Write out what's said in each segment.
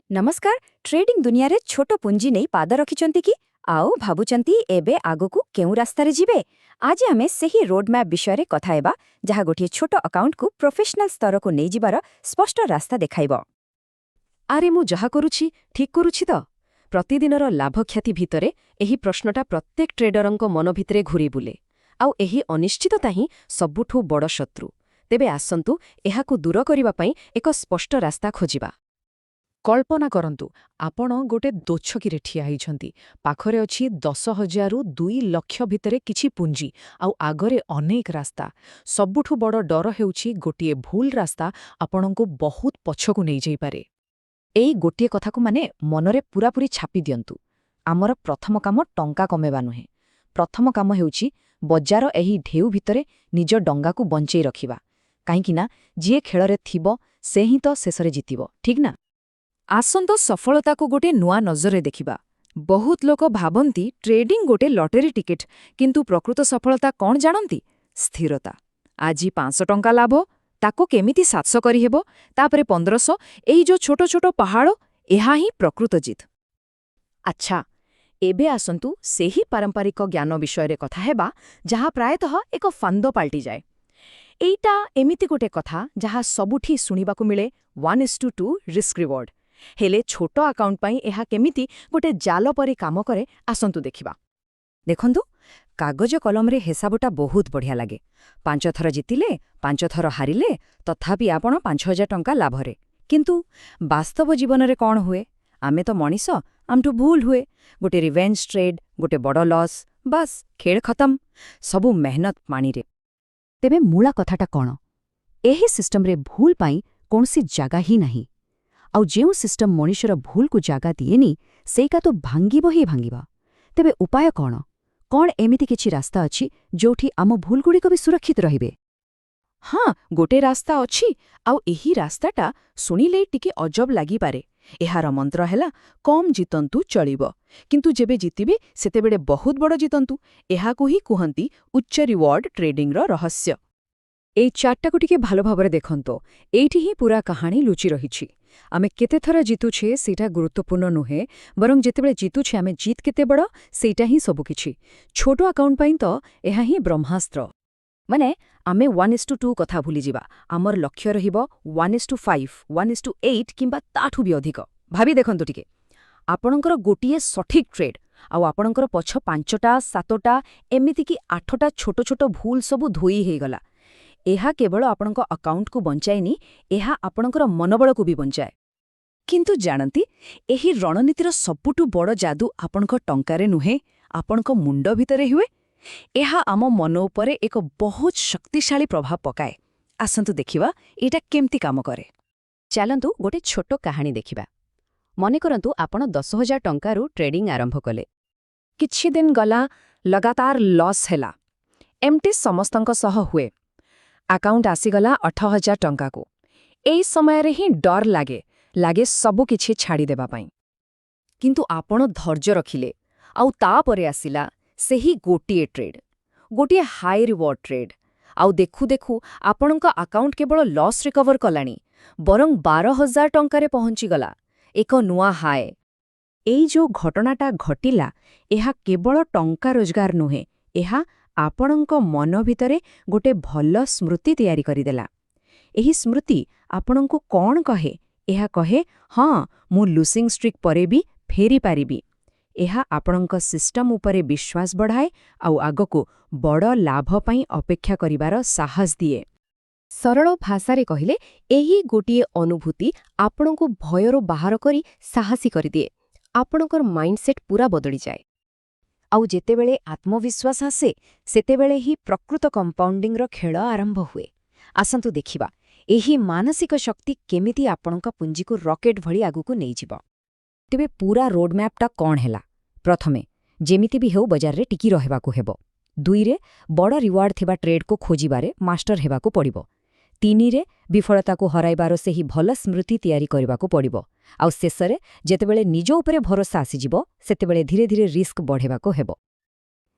ନମସ୍କାର। ଟ୍ରେଡିଂ ଦୁନିଆରେ ଛୋଟ ପୁଞ୍ଜି ନେଇ ପାଦ ରଖିଛନ୍ତି କି ଆଉ ଭାବୁଛନ୍ତି ଏବେ ଆଗକୁ କେଉଁ ରାସ୍ତାରେ ଯିବେ? ଆଜି ଆମେ ସେହି ରୋଡମ୍ୟାପ୍ ବିଷୟରେ କଥା ହେବା, ଯାହା ଗୋଟିଏ ଛୋଟ ଆକାଉଣ୍ଟକୁ ପ୍ରଫେସନାଲ ସ୍ତରକୁ ନେଇଯିବାର ସ୍ପଷ୍ଟ ରାସ୍ତା ଦେଖାଇବ। ଆରେ, ମୁଁ ଯାହା କରୁଛି ଠିକ୍ କରୁଛି ତ? ପ୍ରତିଦିନର ଲାଭ କ୍ଷତି ଭିତରେ ଏହି ପ୍ରଶ୍ନଟା ପ୍ରତ୍ୟେକ ଟ୍ରେଡରଙ୍କ ମନ ଭିତରେ ଘୂରି ବୁଲେ। ଆଉ ଏହି ଅନିଶ୍ଚିତତା ହିଁ ସବୁଠୁ ବଡ଼ ଶତ୍ରୁ। ତେବେ ଆସନ୍ତୁ, ଏହାକୁ ଦୂର କରିବା ପାଇଁ ଏକ ସ୍ପଷ୍ଟ ରାସ୍ତା ଖୋଜିବା। କଳ୍ପନା କରନ୍ତୁ, ଆପଣ ଗୋଟେ ଦୋଛକିରେ ଠିଆ ହେଇଛନ୍ତି। ପାଖରେ ଅଛି 10,000ରୁ 2 ଲକ୍ଷ ଭିତରେ କିଛି ପୁଞ୍ଜି ଆଉ ଆଗରେ ଅନେକ ରାସ୍ତା। ସବୁଠୁ ବଡ଼ ଡର ହେଉଛି, ଗୋଟିଏ ଭୁଲ ରାସ୍ତା ଆପଣଙ୍କୁ ବହୁତ ପଛକୁ ନେଇଯାଇପାରେ। ଏଇ ଗୋଟିଏ କଥାକୁ ମାନେ ମନରେ ପୂରାପୂରି ଛାପି ଦିଅନ୍ତୁ। ଆମର ପ୍ରଥମ କାମ ଟଙ୍କା କମେଇବା ନୁହେଁ। ପ୍ରଥମ କାମ ହେଉଛି ବଜାର ଏହି ଢେଉ ଭିତରେ ନିଜ ଡଙ୍ଗାକୁ ବଞ୍ଚେଇ ରଖିବା। କାହିଁକି ନା ଯିଏ ଖେଳରେ ଥିବ, ସେ ହିଁ ତ ଶେଷରେ ଜିତିବ, ଠିକ୍ ନା? ଆସନ୍ତୁ, ସଫଳତାକୁ ଗୋଟିଏ ନୂଆ ନଜରରେ ଦେଖିବା। ବହୁତ ଲୋକ ଭାବନ୍ତି ଟ୍ରେଡିଂ ଗୋଟେ ଲଟେରୀ ଟିକେଟ୍। କିନ୍ତୁ ପ୍ରକୃତ ସଫଳତା କ'ଣ ଜାଣନ୍ତି? ସ୍ଥିରତା। ଆଜି 500 ଟଙ୍କା ଲାଭ, ତାକୁ କେମିତି 700 କରିହେବ, ତାପରେ 1500, ଏଇ ଯୋଉ ଛୋଟ ଛୋଟ ପାହାଡ଼, ଏହା ହିଁ ପ୍ରକୃତ ଜିତ୍। ଆଚ୍ଛା, ଏବେ ଆସନ୍ତୁ ସେହି ପାରମ୍ପରିକ ଜ୍ଞାନ ବିଷୟରେ କଥା ହେବା, ଯାହା ପ୍ରାୟତଃ ଏକ ଫାନ୍ଦ ପାଲଟିଯାଏ। ଏଇଟା ଏମିତି ଗୋଟେ କଥା ଯାହା ସବୁଠି ଶୁଣିବାକୁ ମିଳେ, 1:2 risk reward. ହେଲେ ଛୋଟ ଆକାଉଣ୍ଟ ପାଇଁ ଏହା କେମିତି ଗୋଟେ ଜାଲ ପରି କାମ କରେ, ଆସନ୍ତୁ ଦେଖିବା। ଦେଖନ୍ତୁ, କାଗଜ କଲମରେ ହିସାବଟା ବହୁତ ବଢ଼ିଆ ଲାଗେ। ପାଞ୍ଚ ଥର ଜିତିଲେ, ପାଞ୍ଚ ଥର ହାରିଲେ, ତଥାପି ଆପଣ 5,000 ଟଙ୍କା ଲାଭରେ। କିନ୍ତୁ ବାସ୍ତବ ଜୀବନରେ କ'ଣ ହୁଏ? ଆମେ ତ ମଣିଷ, ଆମଠୁ ଭୁଲ ହୁଏ। ଗୋଟେ ରିଭେଞ୍ଜ ଟ୍ରେଡ୍, ଗୋଟେ ବଡ଼ ଲସ୍, ବାସ୍, ଖେଳ ଖତମ। ସବୁ ମେହନତ ପାଣିରେ। ତେବେ ମୂଳ କଥାଟା କ'ଣ? ଏହି ସିଷ୍ଟମରେ ଭୁଲ ପାଇଁ କୌଣସି ଜାଗା ହିଁ ନାହିଁ। ଆଉ ଯେଉଁ ସିଷ୍ଟମ ମଣିଷର ଭୁଲକୁ ଜାଗା ଦିଏନି, ସେଇଟା ତ ଭାଙ୍ଗିବ ହିଁ ଭାଙ୍ଗିବ। ତେବେ ଉପାୟ କ'ଣ? କ'ଣ ଏମିତି କିଛି ରାସ୍ତା ଅଛି, ଯୋଉଠି ଆମ ଭୁଲଗୁଡ଼ିକ ବି ସୁରକ୍ଷିତ ରହିବେ? ହଁ, ଗୋଟେ ରାସ୍ତା ଅଛି। ଆଉ ଏହି ରାସ୍ତାଟା ଶୁଣିଲେ ଟିକେ ଅଜବ ଲାଗିପାରେ। ଏହାର ମନ୍ତ୍ର ହେଲା, କମ୍ ଜିତନ୍ତୁ ଚଳିବ, କିନ୍ତୁ ଯେବେ ଜିତିବେ ସେତେବେଳେ ବହୁତ ବଡ଼ ଜିତନ୍ତୁ। ଏହାକୁ ହିଁ କୁହନ୍ତି ଉଚ୍ଚ ରିୱାର୍ଡ ଟ୍ରେଡିଂର ରହସ୍ୟ। ଏଇ ଚାର୍ଟଟାକୁ ଟିକେ ଭଲ ଭାବରେ ଦେଖନ୍ତୁ। ଏଇଠି ହିଁ ପୁରା କାହାଣୀ ଲୁଚି ରହିଛି। ଆମେ କେତେଥର ଜିତୁଛେ, ସେଇଟା ଗୁରୁତ୍ୱପୂର୍ଣ୍ଣ ନୁହେଁ, ବରଂ ଯେତେବେଳେ ଜିତୁଛେ, ଆମେ ଜିତ୍ କେତେ ବଡ଼, ସେଇଟା ହିଁ ସବୁକିଛି। ଛୋଟ ଆକାଉଣ୍ଟ ପାଇଁ ତ ଏହା ହିଁ ବ୍ରହ୍ମାସ୍ତ୍ର। ମାନେ ଆମେ 1:2 କଥା ଭୁଲିଯିବା। ଆମର ଲକ୍ଷ୍ୟ ରହିବ 1:5, 1:8 କିମ୍ବା ତାଠୁ ବି ଅଧିକ। ଭାବି ଦେଖନ୍ତୁ ଟିକେ, ଆପଣଙ୍କର ଗୋଟିଏ ସଠିକ୍ ଟ୍ରେଡ୍ ଆଉ ଆପଣଙ୍କର ପଛ ପାଞ୍ଚଟା, ସାତଟା, ଏମିତିକି ଆଠଟା ଛୋଟ ଛୋଟ ଭୁଲ ସବୁ ଧୋଇ ହେଇଗଲା। ଏହା କେବଳ ଆପଣଙ୍କ ଆକାଉଣ୍ଟକୁ ବଞ୍ଚାଏନି, ଏହା ଆପଣଙ୍କର ମନୋବଳକୁ ବି ବଞ୍ଚାଏ। କିନ୍ତୁ ଜାଣନ୍ତି, ଏହି ରଣନୀତିର ସବୁଠୁ ବଡ଼ ଯାଦୁ ଆପଣଙ୍କ ଟଙ୍କାରେ ନୁହେଁ, ଆପଣଙ୍କ ମୁଣ୍ଡ ଭିତରେ ହୁଏ। ଏହା ଆମ ମନ ଉପରେ ଏକ ବହୁତ ଶକ୍ତିଶାଳୀ ପ୍ରଭାବ ପକାଏ। ଆସନ୍ତୁ ଦେଖିବା ଏଇଟା କେମିତି କାମ କରେ। ଚାଲନ୍ତୁ, ଗୋଟେ ଛୋଟ କାହାଣୀ ଦେଖିବା। ମନେକରନ୍ତୁ, ଆପଣ 10,000 ଟଙ୍କାରୁ ଟ୍ରେଡିଂ ଆରମ୍ଭ କଲେ। କିଛି ଦିନ ଗଲା, ଲଗାତାର ଲସ୍ ହେଲା। ଏମିତି ସମସ୍ତଙ୍କ ସହ ହୁଏ। ଆକାଉଣ୍ଟ ଆସିଗଲା 8,000 ଟଙ୍କାକୁ। ଏଇ ସମୟରେ ହିଁ ଡର ଲାଗେ, ଲାଗେ ସବୁ କିଛି ଛାଡ଼ିଦେବା ପାଇଁ। କିନ୍ତୁ ଆପଣ ଧୈର୍ଯ୍ୟ ରଖିଲେ, ଆଉ ତାପରେ ଆସିଲା ସେହି ଗୋଟିଏ ଟ୍ରେଡ୍, ଗୋଟିଏ ହାଇ ରିୱାର୍ଡ ଟ୍ରେଡ୍। ଆଉ ଦେଖୁ ଦେଖୁ ଆପଣଙ୍କ ଆକାଉଣ୍ଟ କେବଳ ଲସ୍ ରିକଭର କଲାନି, ବରଂ 12,000 ଟଙ୍କାରେ ପହଞ୍ଚିଗଲା, ଏକ ନୂଆ ହାଇ। ଏଇ ଯୋଉ ଘଟଣାଟା ଘଟିଲା, ଏହା କେବଳ ଟଙ୍କା ରୋଜଗାର ନୁହେଁ, ଏହା ଆପଣଙ୍କ ମନ ଭିତରେ ଗୋଟେ ଭଲ ସ୍ମୃତି ତିଆରି କରିଦେଲା। ଏହି ସ୍ମୃତି ଆପଣଙ୍କୁ କ'ଣ କହେ? ଏହା କହେ, ହଁ, ମୁଁ ଲୁସିଂ ଷ୍ଟ୍ରିକ୍ ପରେ ବି ଫେରିପାରିବି। ଏହା ଆପଣଙ୍କ ସିଷ୍ଟମ ଉପରେ ବିଶ୍ୱାସ ବଢ଼ାଏ ଆଉ ଆଗକୁ ବଡ଼ ଲାଭ ପାଇଁ ଅପେକ୍ଷା କରିବାର ସାହସ ଦିଏ। ସରଳ ଭାଷାରେ କହିଲେ, ଏହି ଗୋଟିଏ ଅନୁଭୂତି ଆପଣଙ୍କୁ ଭୟରୁ ବାହାର କରି ସାହସୀ କରିଦିଏ। ଆପଣଙ୍କର ମାଇଣ୍ଡସେଟ୍ ପୂରା ବଦଳିଯାଏ। ଆଉ ଯେତେବେଳେ ଆତ୍ମବିଶ୍ୱାସ ଆସେ, ସେତେବେଳେ ହିଁ ପ୍ରକୃତ କମ୍ପାଉଣ୍ଡିଂର ଖେଳ ଆରମ୍ଭ ହୁଏ। ଆସନ୍ତୁ ଦେଖିବା, ଏହି ମାନସିକ ଶକ୍ତି କେମିତି ଆପଣଙ୍କ ପୁଞ୍ଜିକୁ ରକେଟ୍ ଭଳି ଆଗକୁ ନେଇଯିବ। ତେବେ ପୂରା ରୋଡମ୍ୟାପ୍ଟା କ'ଣ ହେଲା? ପ୍ରଥମେ, ଯେମିତି ବି ହେଉ ବଜାରରେ ଟିକି ରହିବାକୁ ହେବ। ଦୁଇରେ, ବଡ଼ ରିୱାର୍ଡ ଥିବା ଟ୍ରେଡ୍କୁ ଖୋଜିବାରେ ମାଷ୍ଟର ହେବାକୁ ପଡ଼ିବ। ତିନିରେ, ବିଫଳତାକୁ ହରାଇବାର ସେହି ଭଲ ସ୍ମୃତି ତିଆରି କରିବାକୁ ପଡ଼ିବ। ଆଉ ଶେଷରେ, ଯେତେବେଳେ ନିଜ ଉପରେ ଭରସା ଆସିଯିବ, ସେତେବେଳେ ଧୀରେ ଧୀରେ ରିସ୍କ ବଢ଼େଇବାକୁ ହେବ।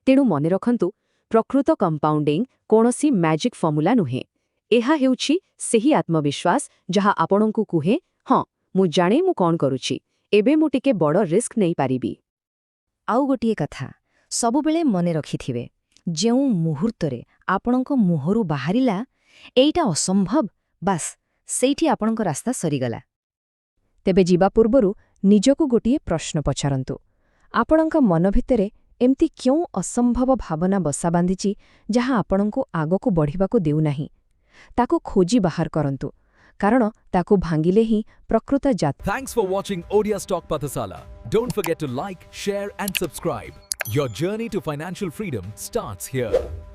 ତେଣୁ ମନେ ରଖନ୍ତୁ, ପ୍ରକୃତ କମ୍ପାଉଣ୍ଡିଂ କୌଣସି ମ୍ୟାଜିକ୍ ଫର୍ମୁଲା ନୁହେଁ। ଏହା ହେଉଛି ସେହି ଆତ୍ମବିଶ୍ୱାସ, ଯାହା ଆପଣଙ୍କୁ କୁହେ, ହଁ, ମୁଁ ଜାଣେ ମୁଁ କ'ଣ କରୁଛି। ଏବେ ମୁଁ ଟିକେ ବଡ଼ ରିସ୍କ ନେଇପାରିବି। ଆଉ ଗୋଟିଏ କଥା ସବୁବେଳେ ମନେ ରଖିଥିବେ, ଯେଉଁ ମୁହୂର୍ତ୍ତରେ ଆପଣଙ୍କ ମୁହଁରୁ ବାହାରିଲା, "ଏଇଟା ଅସମ୍ଭବ", ବାସ୍, ସେଇଠି ଆପଣଙ୍କ ରାସ୍ତା ସରିଗଲା। ତେବେ ଯିବା ପୂର୍ବରୁ ନିଜକୁ ଗୋଟିଏ ପ୍ରଶ୍ନ ପଚାରନ୍ତୁ। ଆପଣଙ୍କ ମନ ଭିତରେ ଏମିତି କେଉଁ ଅସମ୍ଭବ ଭାବନା ବସା ବାନ୍ଧିଛି, ଯାହା ଆପଣଙ୍କୁ ଆଗକୁ ବଢ଼ିବାକୁ ଦେଉନାହିଁ? ତାକୁ ଖୋଜି ବାହାର କରନ୍ତୁ, କାରଣ ତାକୁ ଭାଙ୍ଗିଲେ ହିଁ ପ୍ରକୃତ ଯାତ୍ରା Thanks for watching Odia Stock Pathasala. Don't forget to like, share, and subscribe. Your journey to financial freedom starts here.